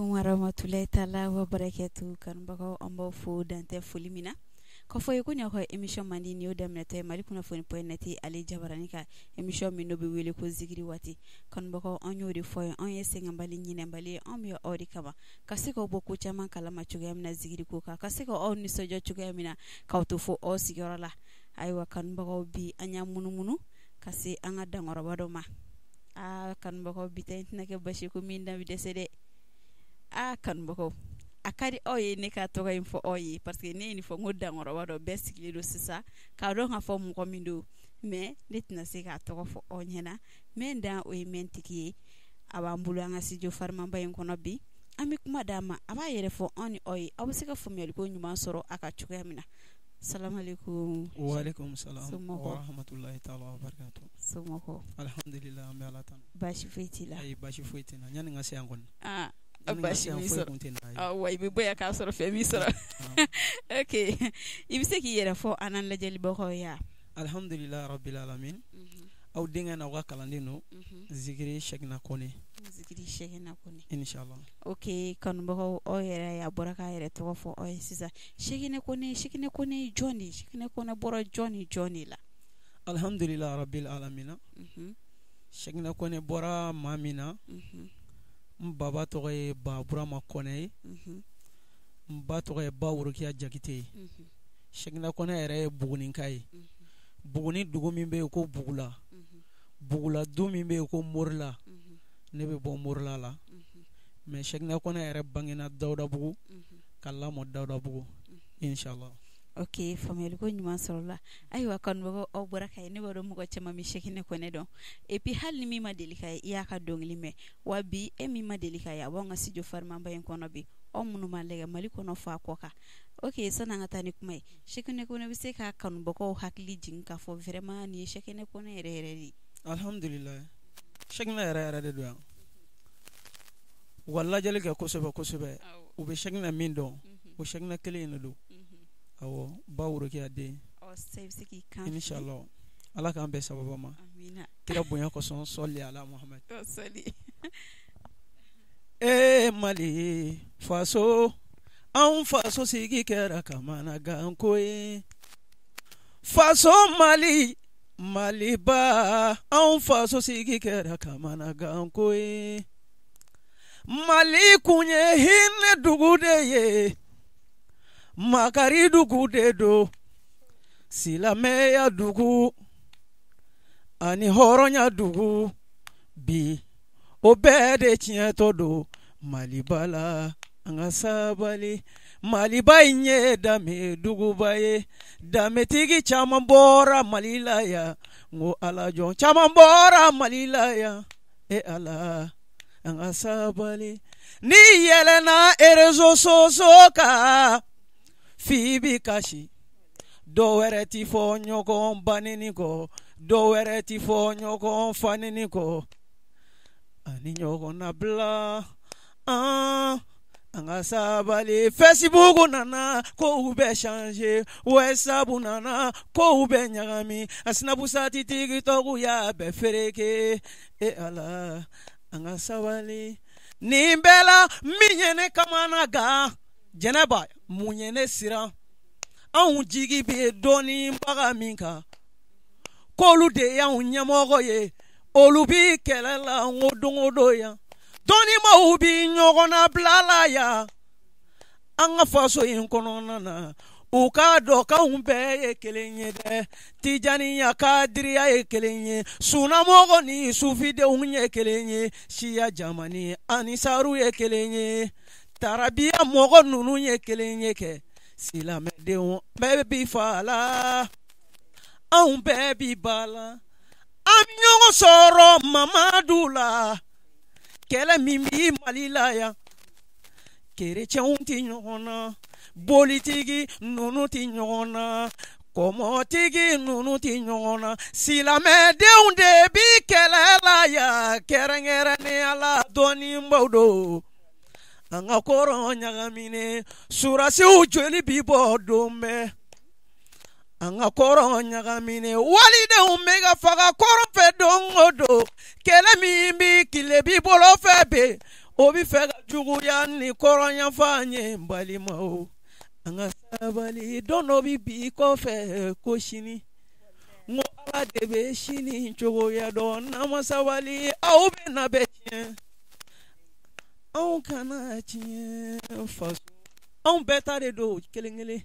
alaikum warahmatulahi taala wa barakatu. Kanubagaw, an b'aw fo dantɛ foli min na k'a fɔ ye ko nin y'aw ka émission mandi, nin y'o daminɛtɔ ye Mali kunnafoni point net, ale jabarani ka émission min n'o bɛ wele ko zikiri waati. Kanubagaw, an y'o de fɔ ye, anw ye sɛgɛnbali ɲinɛbali ye, anw bɛ aw de kama ka se k'aw bɔ ko caman kalama cogoya min na zikiri ko kan, ka se k'aw nisɔndiya cogoya min na, k'aw to fo aw sigiyɔrɔ la. Ayiwa kanubagaw, bi an y'a munumunu ka se an ka dankɔrɔba dɔ ma. Aa kanubagaw, bi ta in tɛna kɛ basi ko min da bɛ dɛsɛ dɛ. Aa kanubagaw, a ka di aw ye ne ka tɔgɔ in fɔ aw ye, parce que ne ye nin fɔ n ko dankɔrɔba dɔ bɛɛ sigilen don sisan k'a dɔn k'a fɔ mɔgɔ min don, mais ne tɛna se k'a tɔgɔ fɔ aw ɲɛna. Mɛ dan o ye mɛn tigi ye, a b'an bolo an ka studio farimanba in kɔnɔ bi. An bɛ kuma d'a ma, a b'a yɛrɛ fɔ anw ni aw ye, aw bɛ se ka faamuyaliko ɲuman sɔrɔ a ka cogoya min na. Salamalekun. Waaleykum salam Somɔgɔw? Wa rahmatulahi taala wa barakatu. Somɔgɔw? Alhamdulillah, an bɛ Ala tanu. Baasi foyi t'i la? Ayi, baasi foyi tɛ n na. Yanni n ka se yan kɔni. Aa Yanni n ka baasi se yan, m'i foyi sɔrɔ. kun tɛ n na. Ayi. Wa i bɛ bɔ yan k'a sɔrɔ fɛn m'i sɔrɔ. Ok, i bɛ se k'i yɛrɛ fɔ an n'an lajɛlibagaw ye wa? Alhamdulillah rabbil alamin. Aw denkɛ n'aw ka kalanden don. Zikiri Sɛkina Kɔnɛ. Zikiri Sɛkina Kɔnɛ. Inshallah. Ok kanubagaw, aw yɛrɛ a bɔra k'a yɛrɛ tɔgɔ fɔ aw ye sisan. Sɛkina Kɔnɛ, Sɛkina Kɔnɛ ye jɔn de ye? Sɛkina Kɔnɛ bɔra jɔn ni jɔn de la? Alhamdulillah rabbil alamin. Sɛkina Kɔnɛ bɔra maa min na, n baba tɔgɔ ye Ba Burama Kɔnɛ ye. N ba tɔgɔ ye Ba Worokiya Jakite ye. Sɛkina Kɔnɛ yɛrɛ ye Buguninka ye. Buguni dugu min bɛ yen ko Bugula. Bugula du min bɛ yen ko Morila. Ne bɛ bɔ Morila la. Mais Sɛkina Kɔnɛ yɛrɛ bangena Dawudabugu ka lamɔ Dawudabugu. Inshallah. Ok, faamuyaliko ɲuman sɔrɔla. Ayiwa kanubagaw, aw bɔra ka ye, ne b'a dɔn mɔgɔ caman bɛ Sɛkina Kɔnɛ dɔn, et puis hali ni min ma deli ka ye, i y'a ka dɔnkili mɛn. Wa bi e min ma deli ka ye, a b'anw ka studio farimanba in kɔnɔ bi, aw minnu b'an lajɛ Mali kɔnɔ fɔ a kɔ kan. Ok, sani an ka taa ni kuma ye, Sɛkina Kɔnɛ bɛ se ka kanubagaw hakili jigin k'a fɔ vraiment nin ye Sɛkina Kɔnɛ yɛrɛ yɛrɛ de ye? Alhamdulillah. Sɛkina yɛrɛ yɛrɛ de don yan. U ka lajɛli kɛ kosɛbɛ kosɛbɛ. U bɛ Sɛkina min dɔn, o Sɛkina kelen in de don. Awɔ, Ba Worokiya den. Ɔ sisan i bɛ se k'i kan fili. Inshallah. Ala k'an bɛn sababa ma. Amina. Kira bonya kosɔn, sɔli ala Muhammad. Ɔ sɔli. Ee Mali faso, anw faso sigi kɛra kamanaganko ye. Faso Mali, Maliba, anw faso sigi kɛra kamanaganko ye. Mali kun ye hinɛ dugu de ye, makari dugu de don, silamɛya dugu ani hɔrɔnya dugu. Bi o bɛɛ de tiɲɛtɔ don Maliba la, an ka sabali. Maliba in ye danbe duguba ye, danbetigi caman bɔra Mali la yan, n ko Ala jɔn caman bɔra Mali la yan. E Ala, an ka sabali. N'i yɛlɛnna réseaux sociaux kan, f'i bi kasi. Dɔw wɛrɛ ti fɔ ɲɔgɔn baneni kɔ, dɔw wɛrɛ ti fɔ ɲɔgɔn faneni kɔ, ani ɲɔgɔn nabila. An ka sabali. Facebook nana kow bɛ changer, WhatsApp nana kow bɛ ɲagami, a Snapchat, TikTok y'a bɛɛ fereke. E Ala, an ka sabali. Nin bɛɛ la min ye ne kamana gan, Jɛnɛba, mun ye ne siran? Anw jigi bɛ dɔnnibaga min kan, k'olu de y'anw ɲɛmɔgɔ ye, olu bi kɛlɛ la n ko don o don yan. Dɔnnibaw bi ɲɔgɔn nabila la yan an ka faso in kɔnɔna na. U k'a dɔn k'anw bɛɛ ye kelen ye dɛ. Tijaniya, kadiriya ye kelen ye, sunamɔgɔ ni sufidenw ye kelen ye, siya jamani ani saru ye kelen ye, tarabiya mɔgɔ ninnu ye kelen ye kɛ. Silamɛdenw bɛɛ bi fa la, anw bɛɛ bi ba la, an bɛ ɲɔgɔn sɔrɔ Mamadu la. Kɛlɛ min bi Mali la yan, kerecɛnw tɛ ɲɔgɔn na, bolitigi ninnu tɛ ɲɔgɔn na, kɔmɔtigi ninnu tɛ ɲɔgɔn na, silamɛdenw de bi kɛlɛ la yan, kɛrɛnkɛrɛnnenya la dɔnnibaw don. An ka kɔrɔn ɲagaminen, surasiw joli bi bɔ don bɛɛ. An ka kɔrɔn ɲagaminen, walidenw bɛ ka faga kɔrɔn fɛ don o don. Kɛlɛ min bi tile bi bolo fɛ bi, O bɛ fɛ ka juguya ni kɔrɔnyanfan ye, n balimaw, an ka sabali. Don dɔ bɛ bi kɔfɛ ko sini, n ko Ala de bɛ sini cogoya dɔn. N'an ma sabali, aw bɛ na bɛɛ tiɲɛ. Anw kana tiɲɛ faso, anw bɛɛ ta de don kelen kelen.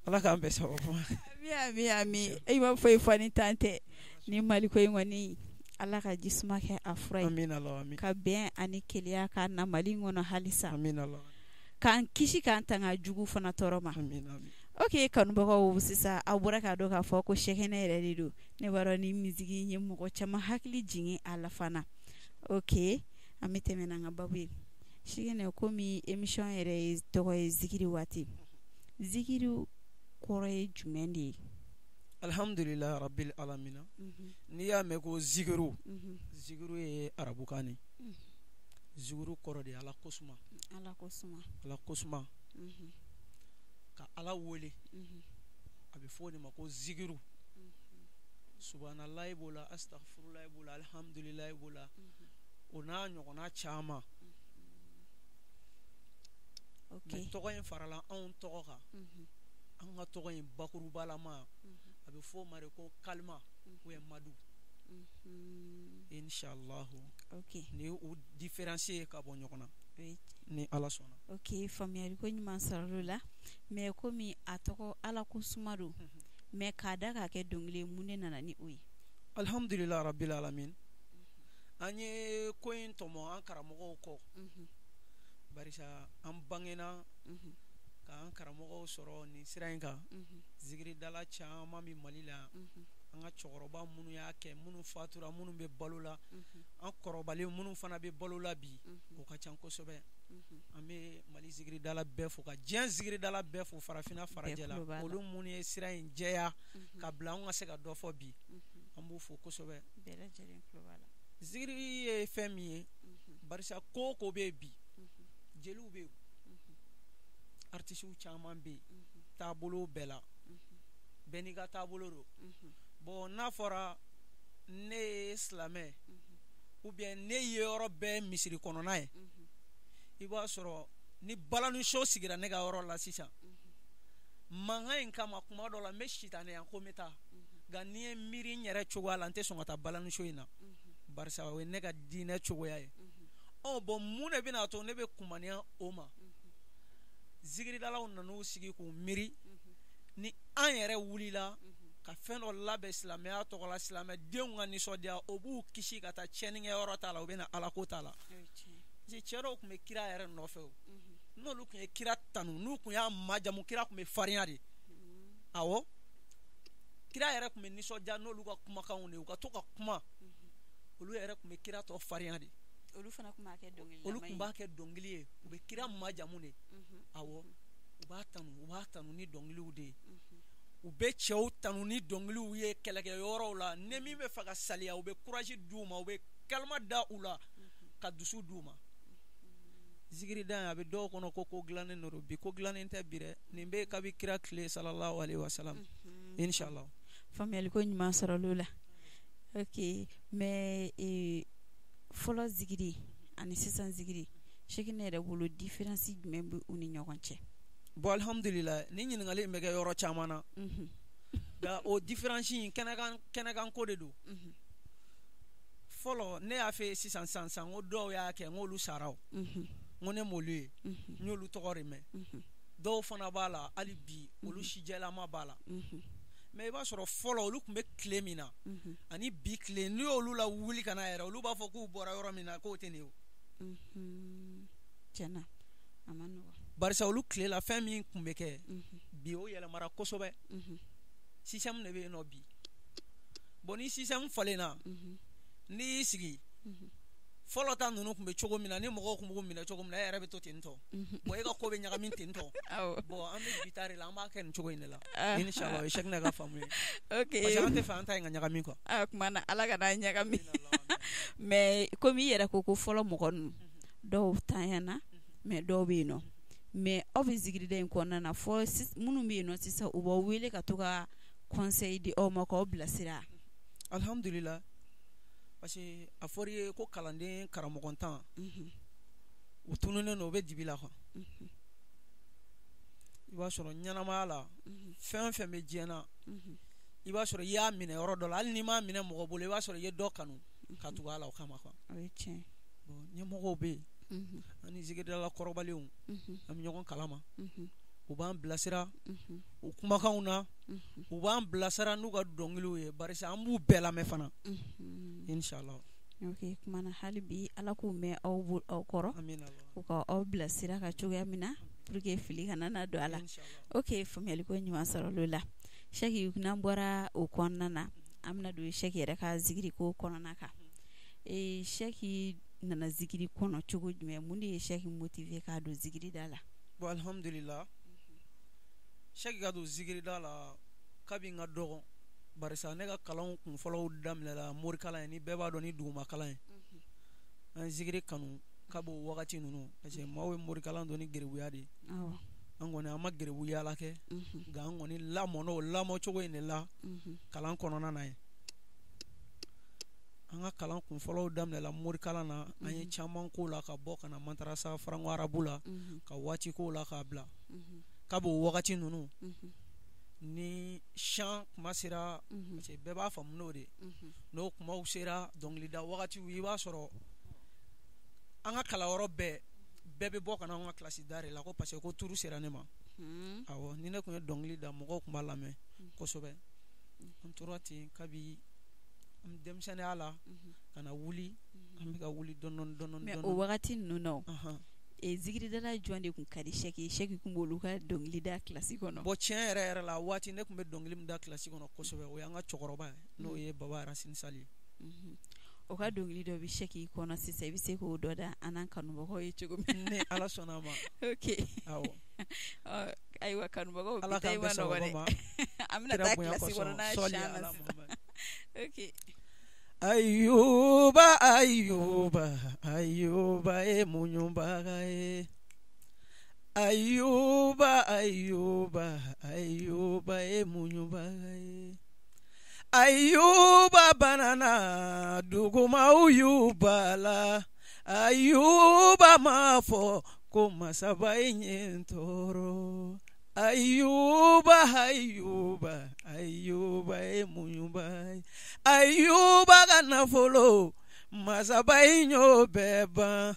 Ala k'an bɛɛ sababu. Ami, ami, ami. I b'a fɔ i fɔ ni tan tɛ ni Maliko in kɔni, Ala ka ji suma kɛ a fura ye. Amina Allah, amin. Ka bɛn ani kelenya ka na Mali in kɔnɔ halisa. Amina Allah. K'an kisi, k'an tanga jugu fana tɔɔrɔ ma. Amina, amin. Ok, kanubagaw, sisan aw bɔra k'a dɔn k'a fɔ ko Sɛkɛnɛ yɛrɛ de don. Ne b'a dɔn ni musique in ye mɔgɔ caman hakili jigin a la fana. Ok, an bɛ tɛmɛ n'an ka babu ye. Sɛkɛnɛ, komi émission yɛrɛ ye tɔgɔ ye zikiri waati, zikiri kɔrɔ ye jumɛn de ye? Alhamdulilayi rabbil alamina. N'i y'a mɛn ko zikiru, zikiru ye arabukan de. Zikiru kɔrɔ de ye Ala kosuma. Ala kosuma. Ala kosuma, ka Ala wele, a bɛ fɔ o de ma ko zikiru. Subahanallahi b'o la, astaghfirullahi b'o la, alhamdulilayi b'o la, o n'a ɲɔgɔnna caman. Mais tɔgɔ in farala anw tɔgɔ kan. An ka tɔgɔ in bakurubalama, a bɛ fɔ o ma de ko kalima ou bien madu, inshallah. Ni u différence ye ka bɔ ɲɔgɔn na, ni Ala sɔnna. Ok, faamuyali ko ɲuman sɔrɔ o la. Mais komi a tɔgɔ Ala ko suma don, mais k'a da k'a kɛ dɔnkili ye, mun de nana ni o ye? Alhamdulilayi rabbil alamin. An ye ko in tɔmɔ an karamɔgɔw kɔ, barisa an bangena k'an karamɔgɔw sɔrɔ nin sira in kan. Zikiridala caman bɛ Mali la. An ka cɛkɔrɔba minnu y'a kɛ, minnu fatura, minnu bɛ balo la, an kɔrɔbalen minnu fana bɛ balo la bi, o ka ca kosɛbɛ. An bɛ Mali zikiridala bɛɛ fo, ka diɲɛ zikiridala bɛɛ fo, farafinna, farajɛla, olu minnu ye sira in jɛya ka bila an ka se ka dɔ fɔ bi, an b'u fo kosɛbɛ. Zikiri ye fɛn min ye, barisa ko o ko bɛ yen bi, jeliw bɛ yen, artisiw caman bɛ yen, taabolo bɛɛ la, bɛɛ n'i ka taabolo don. Bon, n'a fɔra ne ye silamɛ ou bien ne ye yɔrɔ bɛɛ misiri kɔnɔna ye, i b'a sɔrɔ ni balaniso sigira ne ka yɔrɔ la sisan, mankan in kama, kuma dɔ la n bɛ sitanɛya ko n bɛ taa, nka n'i ye miiri n yɛrɛ cogoya la, n tɛ sɔn ka taa balaniso in na, barisa o ye ne ka diinɛ cogoya ye. Ɔ bɔn, mun de bɛna to ne bɛ kumaniya o ma? Zikiridalaw nan'u sigi k'u miiri, ni an yɛrɛ wulila ka fɛn dɔ labɛn silamɛya tɔgɔ la, silamɛdenw ka nisɔndiya, o b'u kisi ka taa tiɲɛnikɛyɔrɔ ta la, u bɛ na Alako ta la. Parce que cɛ dɔw tun bɛ kira yɛrɛ nɔfɛ, o n'olu tun ye kira tanu, n'u tun y'a majamu, kira tun bɛ farinya de. Awɔ, kira yɛrɛ tun bɛ nisɔndiya n'olu ka kumakanw de ye, u ka to ka kuma, olu yɛrɛ tun bɛ kira tɔ farinya de. Olu fana tun b'a kɛ dɔnkili. Olu tun b'a kɛ dɔnkili ye, u bɛ kira majamu de. Awɔ, u b'a tanu, u b'a tanu ni dɔnkiliw de ye. U bɛ cɛw tanu ni dɔnkiliw ye kɛlɛkɛyɔrɔw la. Ni min bɛ fɛ ka saliya, u bɛ courage d'u ma, u bɛ kalima da u la ka dusu d'u ma. Zikirida, a bɛ dɔw kɔnɔ ko dilannen don bi. Ko dilannen tɛ bi dɛ, nin bɛ kabi kira tile, sallallahu alaihi wasallam, inshallah. Faamuyali ko ɲuman sɔrɔ o la. Ok, mais fɔlɔ zikiri ani sisan zikiri, Sɛkinɛ yɛrɛ bolo, différence jumɛn bɛ u ni ɲɔgɔn cɛ? Bon, alhamdulillah, ni ɲininkali in bɛ kɛ yɔrɔ caman na, nka o différence in, kɛnɛkan kɛnɛkan ko de don. Fɔlɔ, ne y'a fɛ sisan sisan sisan, ko dɔw y'a kɛ, n k'olu sara, o n ko ne m'olu ye, n y'olu tɔgɔ de mɛn. Dɔw fana b'a la hali bi, olu sijɛlama b'a la. Mais i b'a sɔrɔ fɔlɔ, olu tun bɛ tile min na ani bi tile, n'i y'olu la wuli ka na yɛrɛ, olu b'a fɔ k'u bɔra yɔrɔ min na k'o tɛ nin ye o. Tiɲɛna, a ma nɔgɔn. Barisa olu tile la, fɛn min tun bɛ kɛ, bi o yɛlɛmara kosɛbɛ. Système de bɛ yen nɔ bi. Bon, ni système falenna, n'i y'i sigi, fɔlɔ ta ninnu tun bɛ cogo min na, ni mɔgɔw tun b'u minɛ cogo min na, e yɛrɛ bɛ to ten tɔ. Bon, e ka ko bɛ ɲagami ten tɔ. Bon, an bɛ bi ta de la, an b'a kɛ nin cogo in de la, inshallah. O ye Sɛkinɛ ka faamu ye, parce que an tɛ fɛ an ta in ka ɲagami quoi. A kuma na, Ala ka n'a ɲagami. Mais komi i yɛrɛ ko ko fɔlɔ mɔgɔ ninnu dɔw tanyana, mais dɔw bɛ yen nɔ, mais aw bɛ zikirida in kɔnɔna na fɔ minnu bɛ yen nɔ sisan, u b'aw wele ka to ka conseil di aw ma, k'aw bilasira? Alhamdulillah, parce que a fɔra i ye ko kalanden karamɔgɔ tan. U tununnen don, u bɛ dibi la quoi. I b'a sɔrɔ ɲɛnamaya la, fɛn o fɛn bɛ diɲɛ na, i b'a sɔrɔ i y'a minɛ yɔrɔ dɔ la, hali n'i m'a minɛ mɔgɔ bolo, i b'a sɔrɔ i ye dɔ kanu ka tugu a la o kama quoi. O ye tiɲɛ. Bon, ɲɛmɔgɔw bɛ yen, an ni zikiridala kɔrɔbalenw, an bɛ ɲɔgɔn kalama. U b'an bilasira u kumakanw na, u b'an bilasira n'u ka dɔnkiliw ye, barisa an b'u bɛɛ lamɛn fana, inshallah. Ok, kuma na, hali bi Ala k'u mɛn aw aw kɔrɔ, u ka aw bilasira ka cogoya min na pour que fili kana na don a la. Ok, faamuyali ko ɲuman sɔrɔ l'o la. Sɛki, n'an bɔra o kɔnɔna na, an bɛna don Sɛki yɛrɛ ka zikiri ko kɔnɔna kan. Ee, Sɛki nana zikiri kɔnɔ cogo jumɛn? Mun de ye Sɛki motiver k'a don zikiri da la? Bon, alhamdulillah, Sɛki ka don zikiri da la kabi n ka dɔgɔn, barisa ne ka kalanw kun fɔlɔw daminɛla morikalan ye, ni bɛɛ b'a dɔn ni duguma kalan ye. An zikiri kanu kab'o wagati ninnu, parce que maaw ye morikalan dɔn ni geribuya de ye. An kɔni, an ma geribu yaala kɛ, nka an kɔni lamɔna o lamɔ cogo in de la kalan kɔnɔna na ye. An ka kalan kun fɔlɔw daminɛla morikalan na, an ye caman k'o la ka bɔ ka na madarasa franco arabu la, ka waati k'o la k'a bila. Kab'o wagati ninnu, ni chant kuma sera, parce que bɛɛ b'a faamu n'o de ye, n'o kumaw sera, dɔnkilida wagatiw, i b'a sɔrɔ an ka kalanyɔrɔ bɛɛ, bɛɛ bɛ bɔ ka na an ka kilasi da de la, ko parce que ko turu sera ne ma. Awɔ, ni ne tun ye dɔnkili da, mɔgɔw tun b'a lamɛn kosɛbɛ. An tora ten kabi denmisɛnninya la ka na wuli, an bɛ ka wuli dɔɔni dɔɔni. Mais o wagati ninnu na, zikiridala jɔn de tun ka di Sɛki ye? Sɛki tun b'olu ka dɔnkili da kilasi kɔnɔ? Bon, tiɲɛ yɛrɛ yɛrɛ la, waati ne tun bɛ dɔnkili min da kilasi kɔnɔ kosɛbɛ, o y'an ka cɛkɔrɔba ye, n'o ye Baba Racine Sali ye. O ka dɔnkili dɔ bɛ Sɛki kɔnɔ sisan, i bɛ se k'o dɔ da an n'an kanubagaw ye cogo min? Ni Ala sɔnna a ma. Ok. Awɔ. Ayiwa kanubagaw, Ala k'an bɛn sababu ma. An bɛna taa kilasi kɔnɔna chant na sisan. Ok. Ayuba, Ayuba, Ayuba ye muɲubaga ye. Ayuba, Ayuba, Ayuba ye muɲubaga ye. Ayuba banana, dugumaw y'u bala. Ayuba m'a fɔ ko masaba ye ɲɛ tɔɔrɔ. Ayuba, Ayuba, Ayuba ye muɲuba ye. Ayuba ka nafolo, masaba in y'o bɛɛ ban.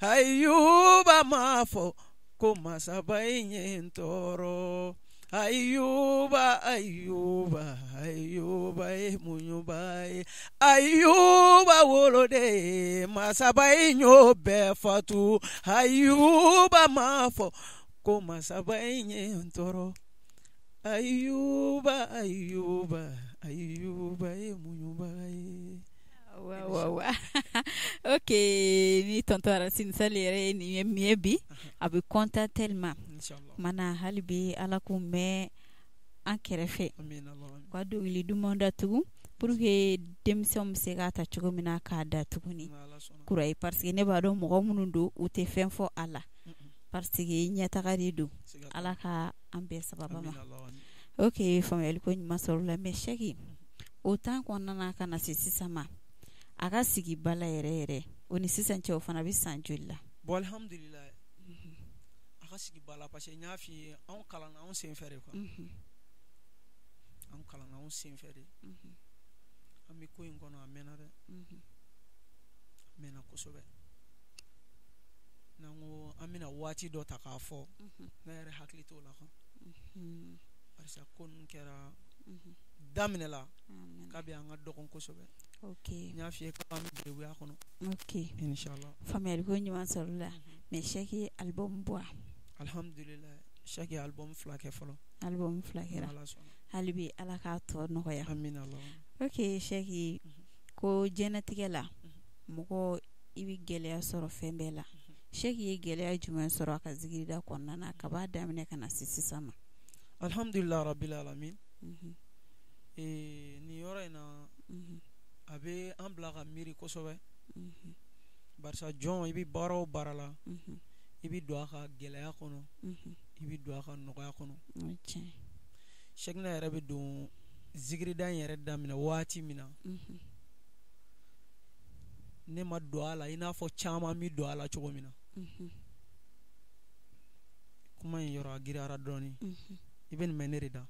Ayuba m'a fɔ ko masaba in ye n tɔɔrɔ. Ayuba, Ayuba, Ayuba ye muɲuba ye. Ayuba woloden, masaba in y'o bɛɛ fatu. Ayuba m'a fɔ ko masaba in ye n tɔɔrɔ. Ayuba, Ayuba, Ayuba ye muɲuba ye. Wa wa wa, ok, ni tonton Racine Sali yɛrɛ ye nin ye min ye bi, a bɛ content tellement. Mana hali bi Ala k'u mɛn an kɛrɛfɛ, ka dɔnkili dumanw da tugun pour que denmisɛnw bɛ se k'a ta cogo min na k'a da tuguni kura ye, parce que ne b'a dɔn mɔgɔ minnu don, u tɛ fɛn fɔ a la, parce que ɲɛtaga de don. Ala ka an bɛɛ sababa ma. Ok, faamuyali ko ɲuman sɔrɔ la. Mais Sɛki, o temps kɔnɔna na ka na se sisan ma, a ka sigi ba la yɛrɛ yɛrɛ, o ni sisan cɛ, o fana bɛ san joli la? Bon, alhamdulilayi, a ka sigi ba la, parce que n y'a f'i ye, anw kalanna anw sen fɛ de quoi. Anw kalanna anw sen fɛ de. An bɛ ko in kɔnɔ, a mɛnna dɛ, a mɛnna kosɛbɛ. N'an ko an bɛna waati dɔ ta k'a fɔ, ne yɛrɛ hakili t'o la quoi, barisa ko ninnu kɛra daminɛ la kabi an ka dɔgɔn kosɛbɛ. N y'a f'i ye k'an bɛ geribuya kɔnɔ. Ok. Inshallah. Faamuyali ko ɲuman sɔrɔ la. Mais Sɛki ye album bɔ? Alhamdulilayi, Sɛki ye album 2 kɛ fɔlɔ. Album 2 kɛra. Hali bi Ala k'a tɔ nɔgɔya. Amina. Ok, Sɛki, ko diɲɛnatigɛ la, mɔgɔ i bɛ gɛlɛya sɔrɔ fɛn bɛɛ la. Sɛki ye gɛlɛya jumɛn sɔrɔ a ka zikirida kɔnɔna na ka b'a daminɛ ka na se sisan ma? Alhamdulilayi rabbil alamin. Nin yɔrɔ in na, a bɛ an bila ka miiri kosɛbɛ, barisa jɔn, i bɛ baara o baara la, i bɛ don a ka gɛlɛya kɔnɔ, i bɛ don a ka nɔgɔya kɔnɔ. Sɛkina yɛrɛ bɛ don zikirida in yɛrɛ daminɛ waati min na, ne ma don a la i n'a fɔ caman bɛ don a la cogo min na. Kuma in yɔrɔ a giriyara dɔɔni. I bɛ nin mɛn ne de da.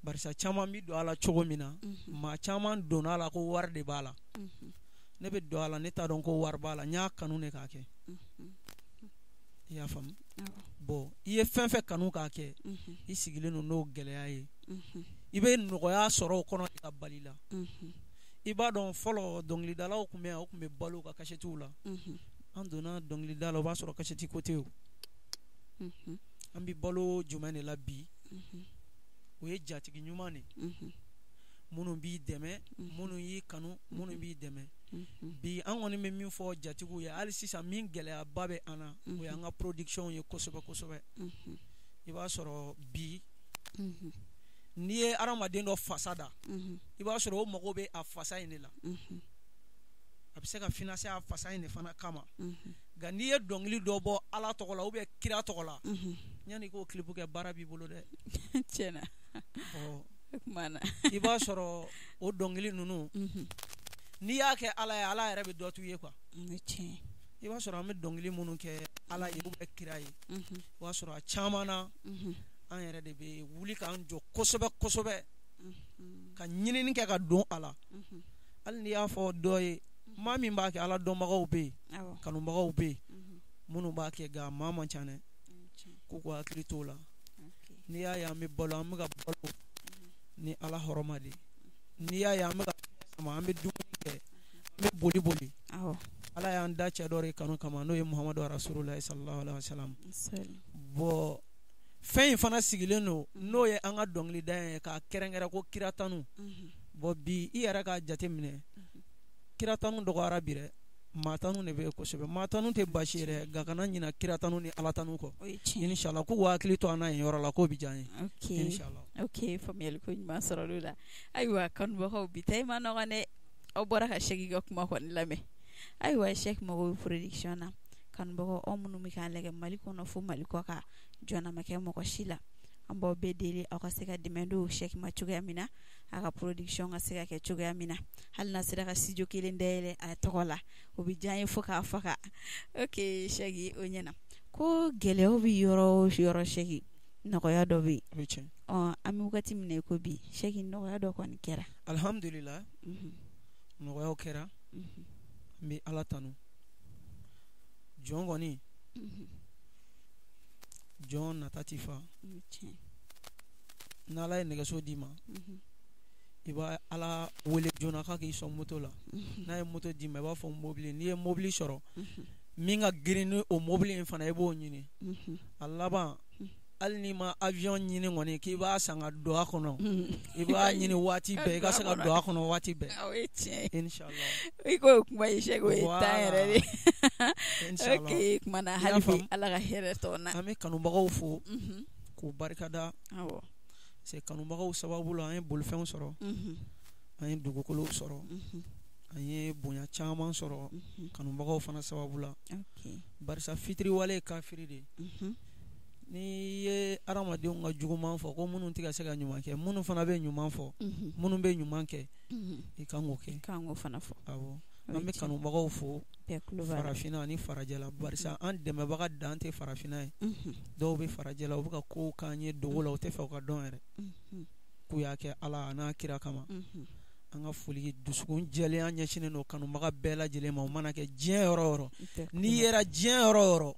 Barisa caman bɛ don a la cogo min na, maa caman donna a la ko wari de b'a la. Ne bɛ don a la, ne t'a dɔn ko wari b'a la, n y'a kanu de k'a kɛ. I y'a faamu? Bon, i ye fɛn fɛn kanu k'a kɛ, i sigilen don n'o gɛlɛya ye. I bɛ nɔgɔya sɔrɔ o kɔnɔ ka bali la. I b'a dɔn fɔlɔ dɔnkilidalaw tun bɛ yan, o tun bɛ balo ka kasetiw la. An donna dɔnkilida la, o b'a sɔrɔ kaseti ko tɛ yen. An bɛ balo jumɛn de la bi? O ye jatigi ɲuman de minnu b'i dɛmɛ, minnu y'i kanu, minnu b'i dɛmɛ. Bi an kɔni bɛ min fɔ jatigiw ye hali sisan, min gɛlɛyaba bɛ an na, o y'an ka production ye kosɛbɛ kosɛbɛ. I b'a sɔrɔ bi n'i ye hadamaden dɔ fasa da, i b'a sɔrɔ o mago bɛ a fasa in de la. A bɛ se ka financer a fasa in de fana kama. Nka n'i ye dɔnkili dɔ bɔ Ala tɔgɔ la ou bien kira tɔgɔ la, yanni i k'o clip kɛ, baara b'i bolo dɛ. Tiɲɛna. I b'a sɔrɔ o dɔnkili ninnu, n'i y'a kɛ Ala ye, Ala yɛrɛ bɛ dɔ t'u ye quoi. I b'a sɔrɔ an bɛ dɔnkili minnu kɛ Ala ye ou bien kira ye, i b'a sɔrɔ a caman na, an yɛrɛ de bɛ wuli k'an jɔ kosɛbɛ kosɛbɛ, ka ɲinini kɛ ka don a la. Hali n'i y'a fɔ dɔ ye, maa min b'a kɛ, Ala dɔnbagaw bɛ yen, kanubagaw bɛ yen minnu b'a kɛ, nka maa man ca dɛ. K'u k'u hakili t'o la. N'i y'a ye an bɛ balo, an bɛ ka balo ni Ala hɔrɔma de ye. N'i y'a ye an bɛ ka sama, an bɛ dumuni kɛ, an bɛ boli boli. Ala y'an da cɛ dɔ de kanu kama, n'o ye Muhamadu Rasululahi sallallahu alaihi wa sallam. Bon, fɛn in fana sigilen don, n'o ye an ka dɔnkilida ye k'a kɛrɛnkɛrɛn ko kira tanu. Bon, bi i yɛrɛ k'a jateminɛ, kira tanu dɔgɔyara bi dɛ. Maa tanu de bɛ yen kosɛbɛ. Maa tanu tɛ baasi ye dɛ, nka kana ɲina kira tanu ni Ala tanu kɔ. Inshallah, k'u hakili to an na yen yɔrɔ la, k'o bɛ diya an ye. Inshallah. Ok, faamuyali ko ɲuman sɔrɔ l'o la. Ayiwa kanubagaw, bi ta ma nɔgɔn dɛ. Aw bɔra ka Sɛki ka kuma kɔni lamɛn. Ayiwa Sɛki mago bɛ production na. Kanubagaw, aw minnu bɛ k'an lajɛ Mali kɔnɔ fo Mali kɔ kan, jɔnna ma kɛ mɔgɔ si la. An b'aw bɛɛ deli aw ka se ka dɛmɛ don Sɛki ma cogoya min na, a ka production ka se ka kɛ cogoya min na. Hali n'a sera ka studio kelen dayɛlɛ a tɔgɔ la, o bɛ diya an ye fo k'a faga. Ok Sɛki, o ɲɛna. Ko gɛlɛyaw bɛ yɔrɔ o yɔrɔ Sɛki, nɔgɔya dɔ bɛ yen. Ɔ an bɛ wagati min na i ko bi, Sɛki, nɔgɔya dɔ kɔni kɛra. Alhamdulillah, nɔgɔyaw kɛra. N bɛ Ala tanu. Jɔn kɔni, jɔn nata ti fa. N'Ala ye nɛgɛso d'i ma, i b'a Ala wele joona k'a k'i sɔn moto la. N'a ye moto d'i ma, i b'a fɔ mobili. N'i ye mobili sɔrɔ, min ka girin ni o mobili in fana, i b'o ɲini. A laban, hali n'i ma avion ɲini kɔni k'i b'a san ka don a kɔnɔ, i b'a ɲini waati bɛɛ, i ka se ka don a kɔnɔ waati bɛɛ. O ye tiɲɛ ye. Inshallah. I ko o kuma ye Sɛki, o ye tan yɛrɛ de. Inshallah. Ok, kuma na hali bi Ala ka hɛrɛ tɔ na. An bɛ kanubagaw fo k'u barikada. Parce que kanubagaw sababu la, an ye bolifɛnw sɔrɔ, an ye dugukolow sɔrɔ, an ye bonya caman sɔrɔ kanubagaw fana sababu la. Barisa fitiriwale ye kafiri de ye. N'i ye hadamadenw ka juguman fɔ ko minnu tɛ ka se ka ɲuman kɛ, minnu fana bɛ ɲuman fɔ, minnu bɛ ɲuman kɛ, i kan k'o kɛ. I kan k'o fana fɔ. Awɔ. An bɛ kanubagaw fo farafinna ani farajɛla, barisa an dɛmɛbaga dan tɛ farafinna ye. Dɔw bɛ farajɛla, u bɛ ka kow k'an ye dogo la, u tɛ fɛ u ka dɔn yɛrɛ. K'u y'a kɛ Ala a n'a kira kama. An ka foli dusukun jɛlenya ɲɛsinnen don kanubaga bɛɛ lajɛlen ma, o mana kɛ diɲɛ yɔrɔ o yɔrɔ. N'i yera diɲɛ yɔrɔ o yɔrɔ,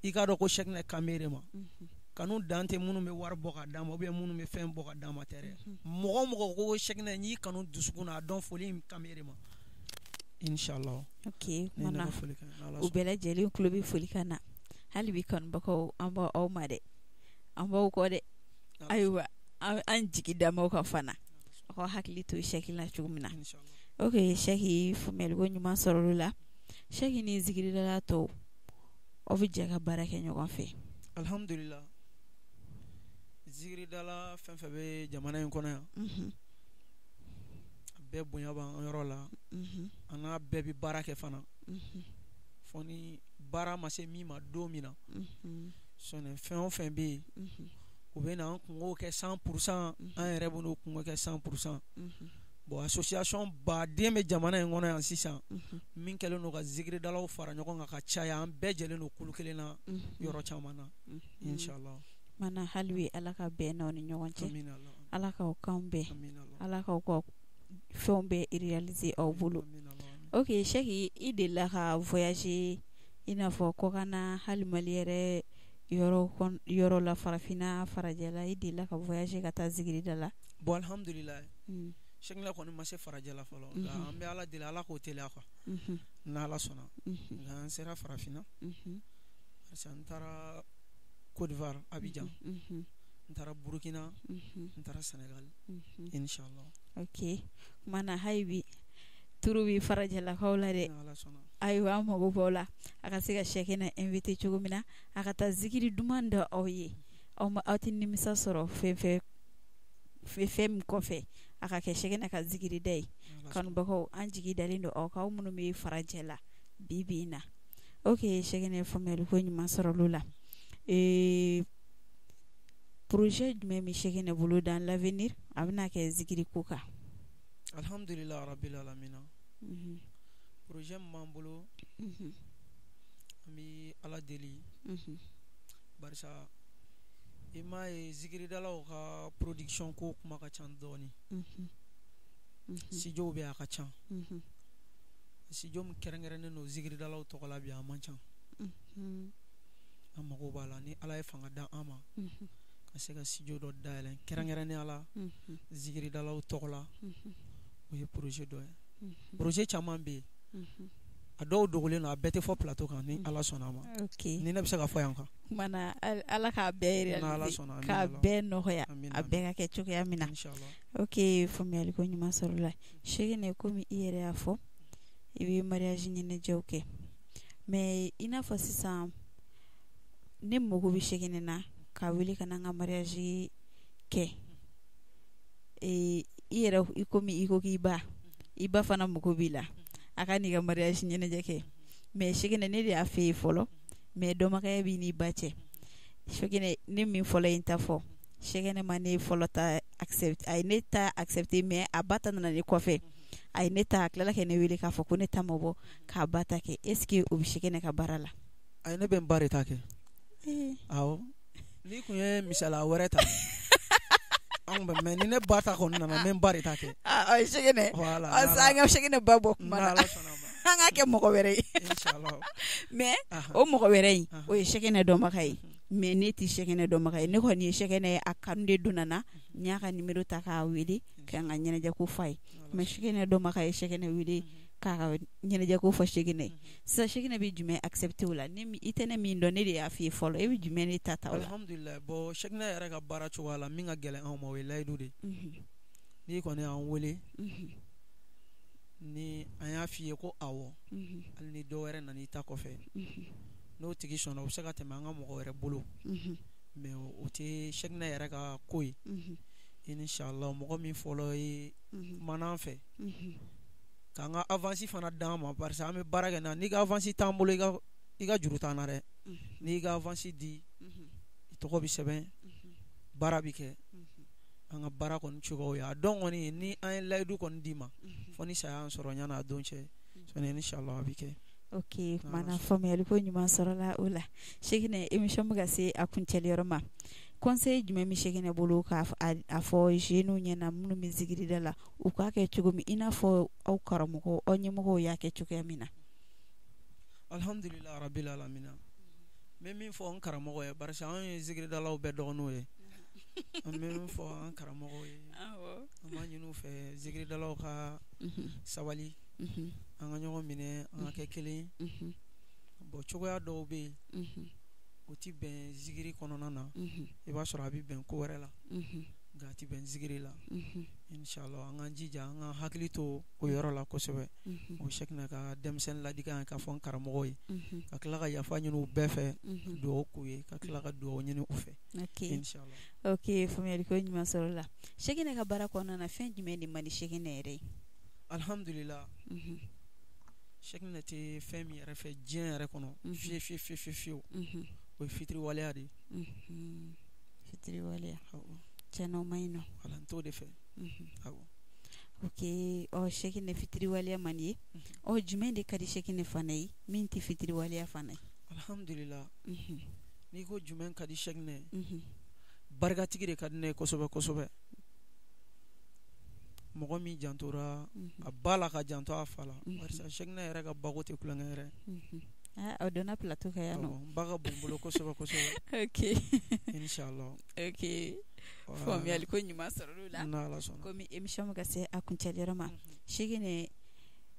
i k'a dɔn ko Sɛkinɛ kan b'e de ma. Kanu dan tɛ minnu bɛ wari bɔ ka d'a ma ou bien minnu bɛ fɛn bɔ ka d'a ma tɛ dɛ. Mɔgɔ o mɔgɔ ko Sɛkinɛ n'i kanu dusukun na, a dɔn foli in kan b'e de ma. Inshallah. Ok, kumana u bɛɛ lajɛlen tulo bɛ foli kan na. Hali bi kanubagaw, an b'aw ma dɛ, an b'aw kɔ dɛ. Ayiwa, an jigi da m'aw kan fana. Aw ka hakili to Sɛki la cogo min na. Ok Sɛki, faamuyali ko ɲuman sɔrɔ o la. Sɛki ni zikiridala tɔw, aw bɛ jɛ ka baara kɛ ɲɔgɔn fɛ. Alhamdulillah, zikiridala fɛn fɛn bɛ jamana in kɔnɔ yan, a bɛɛ bonya b'an yɔrɔ la. An n'a bɛɛ bɛ baara kɛ fana. Fo ni baara ma se min ma don min na. Sɔnni fɛn o fɛn bɛ yen, u bɛ na an kungo kɛ 100%, an yɛrɛ bɛ n'o kungo kɛ 100%. Bon, association baden bɛ jamana in kɔnɔ yan sisan min kɛlen don ka zikiridalaw fara ɲɔgɔn kan ka caya, an bɛɛ jɛlen don kulu kelen na yɔrɔ caman na, inshallah. Mana hali Ala ka bɛn n'aw ni ɲɔgɔn cɛ, Ala k'aw kan bɛn, Ala k'aw ka fɛnw bɛɛ réaliser aw bolo. Ok Cheick, i delila ka voyager i n'a fɔ kɔkanna, hali Mali yɛrɛ yɔrɔ la, farafinna, farajɛla, i delila ka voyager ka taa zikirida la? Bon, alhamdulillah, Cheick kɔni ma se farajɛla fɔlɔ, nka an bɛ Ala deli Ala k'o teliya quoi, n'Ala sɔnna. Nka an sera farafinna, parce que n taara Côte d'Ivoire, Abidjan, n taara Burukina, n taara Sénégal, inshallah. Ok, kumana hali bi turu bɛ farajɛlakaw la dɛ. Ayiwa, an mago b'aw la a ka se ka Cheick invité cogo min na, a ka taa zikiri duman da aw ye, aw ma aw tɛ nimisa sɔrɔ fɛn fɛn min kɔfɛ a ka kɛ Cheick ka zikiri da ye. Kanubagaw, an jigi dalen don aw kan, aw minnu bɛ farajɛ la bi bi in na. Ok Cheick, faamuyali ko ɲuman sɔrɔ la. Projet jumɛn bɛ Cheick bolo dans l'avenir a bɛna kɛ zikiri ko kan? Alhamdulillah rabbil alamina. Projet min b'an bolo, an bɛ Ala deli, barisa i m'a ye zikiridalaw ka production ko kuma ka ca dɔɔni. Studio bɛ yen, a ka ca. Studio min kɛrɛnkɛrɛnnen don zikiridalaw tɔgɔ la bi, a man ca. An mago b'a la, ni Ala ye fanga di an ma ka se ka studio dɔ dayɛlɛ kɛrɛnkɛrɛnnenya la zikiridalaw tɔgɔ la, o ye projet dɔ ye. Projet caman bɛ yen, a dɔw dogolen don, a bɛɛ tɛ fɔ plateau kan, ni Ala sɔnna a ma. Ni ne bɛ se ka fɔ yan kan. Kumana Ala k'a bɛɛ réaliser, k'a bɛɛ nɔgɔya, a bɛɛ ka kɛ cogoya min na. Ok, faamuyali ko ɲuman sɔrɔ la. Cheick, komi i yɛrɛ y'a fɔ, i bɛ mariage ɲɛnajɛw kɛ, mais i n'a fɔ sisan ne mago bɛ Cheick na k'a wele ka na n ka mariage kɛ, i yɛrɛ i komi i ko k'i ba, i ba fana mago b'i la a ka n'i ka mariage ɲɛnajɛ kɛ, mais Cheick, ne de y'a f'e ye fɔlɔ, mais dɔnbagaya b'i n'i ba cɛ. Cheick, ne min fɔlɔ ye n ta fɔ, Cheick ma ne fɔlɔ ta accepté, a ye ne ta accepté, mais a ba ta nana ne kɔfɛ, a ye ne ta, a tilala ka ne wele k'a fɔ ko ne ta ma bɔ k'a ba ta kɛ. Est ce que o bɛ Cheick ka baara la? Ayi, ne bɛ n ba de ta kɛ. Awɔ, n'i kun ye misaliya wɛrɛ ta anw bɛ, mais ni ne ba ta kɔni nana, n bɛ n ba de ta kɛ. Cheick, an ka Cheick ba bɔ kuma na, an k'a kɛ mɔgɔ wɛrɛ ye, mais o mɔgɔ wɛrɛ in, o ye Cheick dɔnbaga ye, mais ne tɛ Cheick dɔnbaga ye. Ne kɔni ye Cheick ye, a kanu de donna na, n y'a ka numéro ta k'a wele ka n ka ɲɛnajɛ ko f'a ye, mais Cheick dɔnbaga ye Cheick wele k'a ka ɲɛnajɛ ko fɔ Cheick ye. Sisan Cheick bɛ jumɛn accepter o la? Ni i tɛ ne min dɔn, ne de y'a f'i ye fɔlɔ, e bɛ jumɛn de ta o la? Alhamdulilayi. Bon, Cheick yɛrɛ ka baara cogoya la, min ka gɛlɛn anw ma, o ye layidu de ye. N'i kɔni y'an wele, ni an y'a f'i ye ko awɔ, hali ni dɔw wɛrɛ nana i ta kɔfɛ, n'o tigi sɔnna, o bɛ se ka tɛmɛ an ka mɔgɔ wɛrɛ bolo, mais o tɛ Cheick yɛrɛ ka ko ye. Inshallah, mɔgɔ min fɔlɔ ye kumana an fɛ k'an ka avance fana d'an ma, parce que an bɛ baara kɛ n'a, n'i ka avance t'an bolo, i ka juru t'an na dɛ. N'i ka avance di, i tɔgɔ bɛ sɛbɛn, baara bɛ kɛ. An ka baara kɔni cogoyaw ye a dɔn kɔni, ni an ye layidu kɔni d'i ma, fo ni saya y'an sɔrɔ yanni a don cɛ, inshallah a bɛ kɛ. Ok, kumana faamuyali ko ɲuman sɔrɔla o la. Cheick, émission bɛ ka se a kuncɛli yɔrɔ ma. Conseil jumɛn bɛ Cheick bolo k'a a fɔ jeunes ɲɛna minnu bɛ zikirida la, u k'a kɛ cogo min, i n'a fɔ aw karamɔgɔ, aw ɲɛmɔgɔw y'a kɛ cogoya min na? Alhamdulilah rabbil alamina. N bɛ min fɔ n karamɔgɔ ye, barisa anw ye zikiridalaw bɛɛ dɔgɔninw ye, an bɛ min fɔ an karamɔgɔw ye, an b'a ɲini u fɛ zikiridalaw ka sabali, an ka ɲɔgɔn minɛ, an ka kɛ kelen. Bon, cogoya dɔw bɛ yen, o ti bɛn zikiri kɔnɔna na, i b'a sɔrɔ a bɛ bɛn ko wɛrɛ la, nka a ti bɛn zikiri la. Inshallah, an k'an jija, an ka hakili to o yɔrɔ la kosɛbɛ. O Cheick ka denmisɛnnin ladikan ye k'a fɔ n karamɔgɔw ye, ka tila ka yafa ɲini u bɛɛ fɛ, dugawu k'u ye, ka tila ka dugawu ɲini u fɛ, inshallah. Ok, faamuyali ko ɲuman sɔrɔ la. Cheick ka baara kɔnɔna na, fɛn jumɛn de man di Cheick yɛrɛ ye? Alhamdulillah, Cheick tɛ fɛn min yɛrɛ fɛ diɲɛ yɛrɛ kɔnɔ fiye fiye fiye fiye fiyewu, o ye fitiriwaleya de ye. Fitiriwaleya, tiɲɛna o man ɲi nɔ. Wala, n t'o de fɛ. Awɔ. Ok, ɔ Cheicknɛ, fitiriwaleya man di ye. Ɔ jumɛn de ka di Cheicknɛ fana ye min tɛ fitiriwaleya fana ye? Alhamdulillah, n'i ko jumɛn ka di Cheicknɛ, barikatigi de ka di ne ye kosɛbɛ kosɛbɛ. Mɔgɔ min jantora a ba la ka janto a fa la, barisa Cheicknɛ yɛrɛ ka bako tɛ tulonkɛ yɛrɛ. O donna plateau kan yan nɔ. N ba ka bon n bolo kosɛbɛ kosɛbɛ. Inshallah. Ok, faamuyali ko ɲuman sɔrɔ la. N'Ala sɔnna. Komi émission bɛ ka se a kuncɛli yɔrɔ ma, Cheicknɛ,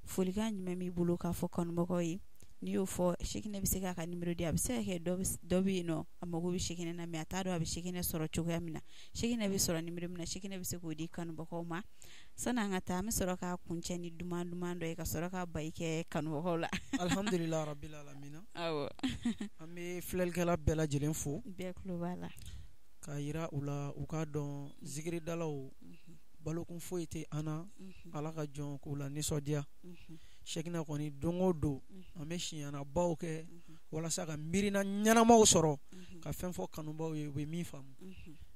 folikan jumɛn b'i bolo k'a fɔ kanubagaw ye? N'i y'o fɔ, Cheicknɛ bɛ se k'a ka numéro di. A bɛ se ka kɛ dɔ bɛ yen nɔ, a mago bɛ Cheicknɛ na, mais a t'a dɔn a bɛ Cheicknɛ sɔrɔ cogoya min na. Cheicknɛ bɛ sɔrɔ numéro min na, Cheicknɛ bɛ se k'o di kanubagaw ma. Sani an ka taa, an bɛ sɔrɔ k'a kuncɛ ni duman duman dɔ ye ka sɔrɔ ka bayi kɛ kanubagaw la. Alhamdulillah rabbil alamina. Awɔ. An bɛ filɛlikɛla bɛɛ lajɛlen fo. Bɛɛ tulo b'a la. K'a yira u la, u k'a dɔn zikiridalaw balokun foyi tɛ an na, Ala ka jɔn k'u la nisɔndiya. Cheicknɛ kɔni, don o don an bɛ siɲɛnabaw kɛ walasa ka miirina ɲɛnamaw sɔrɔ ka fɛn fɔ kanubaw ye, u bɛ min faamu.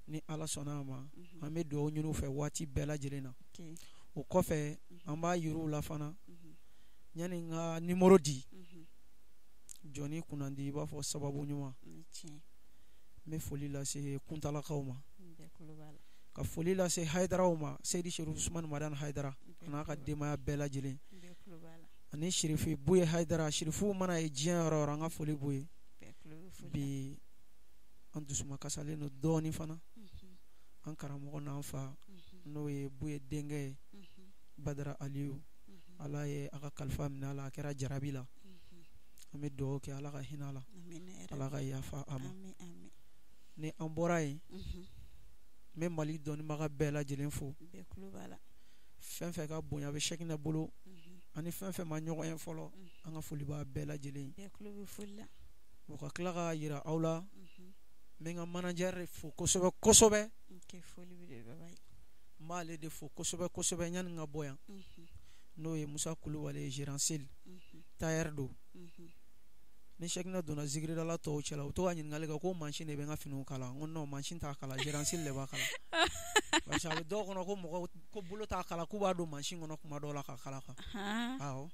Ni Ala sɔnna a ma, an bɛ dugawu ɲini u fɛ waati bɛɛ lajɛlen na. O kɔfɛ, an b'a yir'u la fana, yanni n ka numéro di, jɔnni kunnandi i b'a fɔ sababu ɲuman. N bɛ foli lase kuntalakaw ma, ka foli lase Hayidaraw ma, Seyidi Serifu Usumani Madani Hayidara a n'a ka denbaya bɛɛ lajɛlen, ani Sirifi Buye Hayidara. Sirifuw mana ye diɲɛ yɔrɔ o yɔrɔ, an ka foli b'u ye. Bi an dusuma kasalen don dɔɔnin fana, an karamɔgɔ n'an fa, n'o ye Buye denkɛ ye, Badara Aliyu, Ala ye a ka kalifa minɛ a la, a kɛra jarabi la. An bɛ dugawu kɛ, Ala ka hinɛ a la, Ala ka yafa a ma. Ni an bɔra yen, n bɛ Mali dɔnnibaga bɛɛ lajɛlen fo. Fɛn fɛn ka bonya bɛ Cheicknɛ bolo, ani fɛn fɛn ma ɲɔgɔn ye fɔlɔ, an ka foli b'a bɛɛ lajɛlen. O ka tila k'a yira aw la, n bɛ n ka manager fo kosɛbɛ kosɛbɛ. N b'ale de fo kosɛbɛ kosɛbɛ yanni n ka bɔ yan, n'o ye Musa Kulubali ye, gérant Seli tailleur don. Ni Cheicknɛ donna zikiridala tɔw cɛla, u to ka ɲininkali kɛ ko mansin de bɛ n ka finiw kala. N ko non, mansin t'a kala, gérant Seli de b'a kala, parce que a bɛ dɔw kɔnɔ ko mɔgɔ ko bolo t'a kala, k'u b'a don mansin kɔnɔ kuma dɔw la ka kala kan. Awɔ.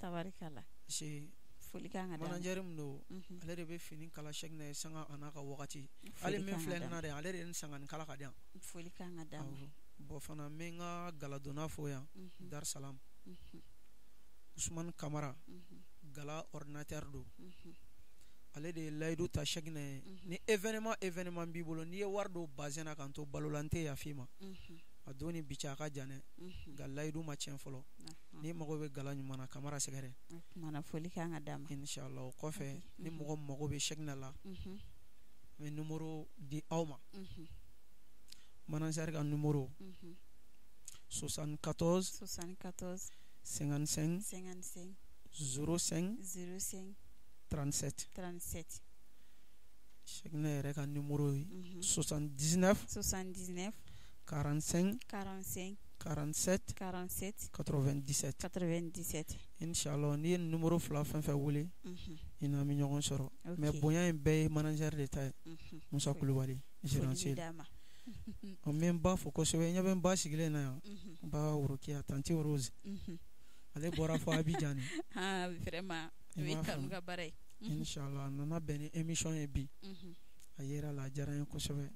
Tabarikala. Parce que foli kan ka d'a ma. Manager min don, ale de bɛ fini kala Cheicknɛ ye sanga a n'a ka wagati. Hali min filɛ nin na dɛ, ale de ye nin san ka nin kala ka di yan. Foli kan ka d'a ma. Bon fana, n bɛ n ka galadonna fo yan, Dar Salam. Usumani Kamara, gala ordinateur don. Ale de ye layidu ta Cheicknɛ ye, ni événement événement b'i bolo, n'i ye wari don bazin na k'an to balo la, n tɛ yafa i ma. A don ni bi cɛ, a ka jan dɛ, nka layidu ma tiɲɛ fɔlɔ. N'i mago bɛ gala ɲuman na, Kamara sɛgɛrɛ. O kumana, foli kan ka d'a ma. Inshallah. O kɔfɛ, ni mɔgɔ mago bɛ Cheicknɛ la, n bɛ numéro di aw ma. Manager ka numéro, 74 74 55 55 05 05 37. 37. Cheicknɛ yɛrɛ ka numéro ye 79 79 45 45 47 47 97. 97. Inshallah, n'i ye numéro fila fɛn fɛn wele, i n'an bɛ ɲɔgɔn sɔrɔ. Mais bonya in bɛɛ ye manager de ta ye, Musa Kulubali, gérant Foli bɛ d'a ma. N bɛ n ba fo kosɛbɛ. Ɲɛ bɛ n ba sigilen na yan, n ba Worokiya, tantie Rose. Ale bɔra fɔ Abidjan de. Vraiment, o ye kanu ka baara ye. Inshallah, a nana bɛn ni émission ye bi. A yera la, a diyara n ye kosɛbɛ.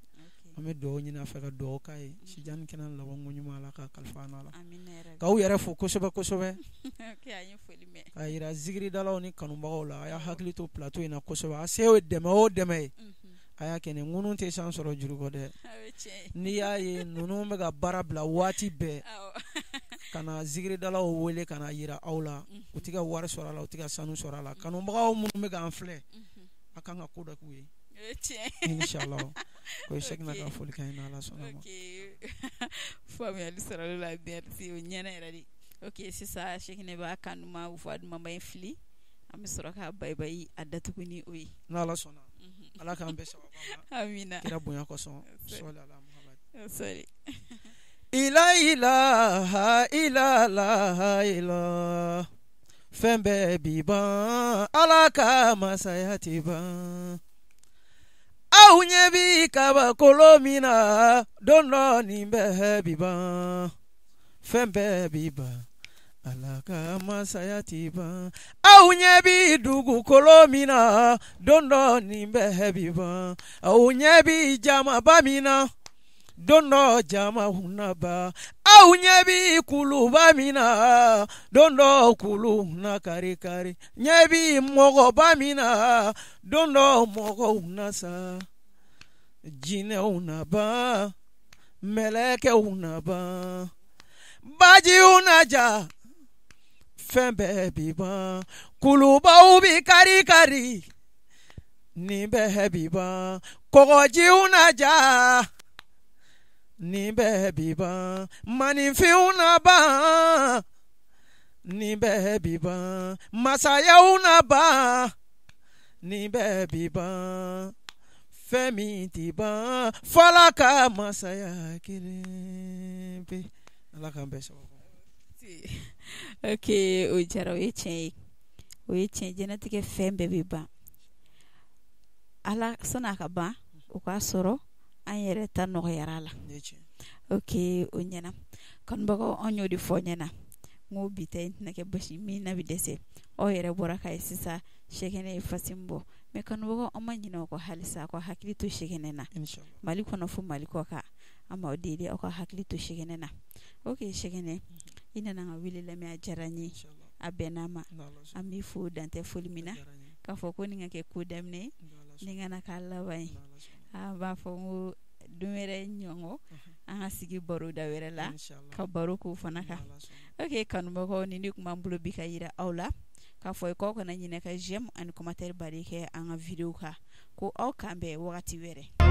An bɛ dugawu ɲini a fɛ ka dugawu k'a ye, sijan ni kɛnɛ labanko ɲuman, Ala ka kalifa n'a la. K'aw yɛrɛ fo kosɛbɛ kosɛbɛ, k'a yira zikiridalaw ni kanubagaw la, a y'a hakili to plateau in na kosɛbɛ. A se ye dɛmɛ o dɛmɛ ye, a y'a kɛ. Nin ŋunu tɛ san sɔrɔ juru kɔ dɛ. N'i y'a ye ninnu bɛ ka baara bila waati bɛɛ ka na zikiridalaw wele ka na yira aw la, u tɛ ka wari sɔrɔ a la, u tɛ ka sanu sɔrɔ a la. Kanubagaw minnu bɛ k'an filɛ, a kan ka ko dɔ k'u ye. Inshallah, o ye Cheickna ka folikan ye, n'Ala sɔnna ma. Faamuyali sɔrɔla la, merci, o ɲɛna yɛrɛ de. Ok, sisan Cheickna b'a kan duman fɔ, a dumanba in fili, an bɛ sɔrɔ ka bayibayi a datugu ni o ye. N'Ala sɔnna, Ala k'an bɛɛ sababa ma. Amina. Kira bonya kosɔn, sɔli ala Muhammad. Sɔli. Ila ilaha ila la ila, fɛn bɛɛ bi ban, Ala ka masaya ti ban. Aw ɲɛ bi kabakolo min na, don dɔ nin bɛɛ bi ban. Fɛn bɛɛ bi ban, Ala ka masaya ti ban. Aw ɲɛ bi dugukolo min na, don dɔ nin bɛɛ bi ban. Aw ɲɛ bi jamaba min na, don dɔ jama na ban. Aw ɲɛ bi kuluba min na, don dɔ kulu na kari kari. Ɲɛ bi mɔgɔba min na, don dɔ mɔgɔw na sa. Jinɛw na ban, mɛlɛkɛw na ban, bajiw na ja, fɛn bɛɛ bi ban. Kulubaw bi kari kari, nin bɛɛ bi ban. Kɔgɔjiw na ja, nin bɛɛ bi ban. Maninfinw na ban, nin bɛɛ bi ban. Masayaw na ban, nin bɛɛ bi ban. Fɛn min ti ban, f'Ala ka masaya kelen pe. Ala k'an bɛɛ sababu. Ok, o jara, o ye tiɲɛ ye, o ye tiɲɛ. Diɲɛnatigɛ fɛn bɛɛ bɛ ban. Ala san'a ka ban, o k'a sɔrɔ an yɛrɛ ta nɔgɔyara la. Ok, o ɲɛna. Kanubagaw, an y'o de fɔ ɲɛna, n ko bi ta in tɛna kɛ basi min na bɛ dɛsɛ. Aw yɛrɛ bɔra k'a ye sisan, Sɛkɛnɛ ye fasi min bɔ. Mais kanubagaw, an ma ɲinɛ aw kɔ halisa, aw ka hakili to Sɛkɛnɛ na, Mali kɔnɔ fo Mali kɔ kan. An b'aw deli, aw ka hakili to Sɛkɛnɛ na. Ok, Sɛkɛnɛ, i nana n ka wele lamɛn, a diyara n ye, a bɛnna ma. An b'i fo dantɛ foli min na, k'a fɔ ko nin ka kɛ ko daminɛ ye, nin kana k'a laban ye. An b'a fɔ n ko don wɛrɛ ɲɔgɔn, an ka sigi baroda wɛrɛ la ka baro k'o fana kan. Ok, kanubagaw, ni ne tun b'an bolo bi ka yira aw la k'a fɔ k'aw kana ɲinɛ ka j'aime ani commentaire bari kɛ an ka vidéo kan, ko aw k'an bɛn wagati wɛrɛ.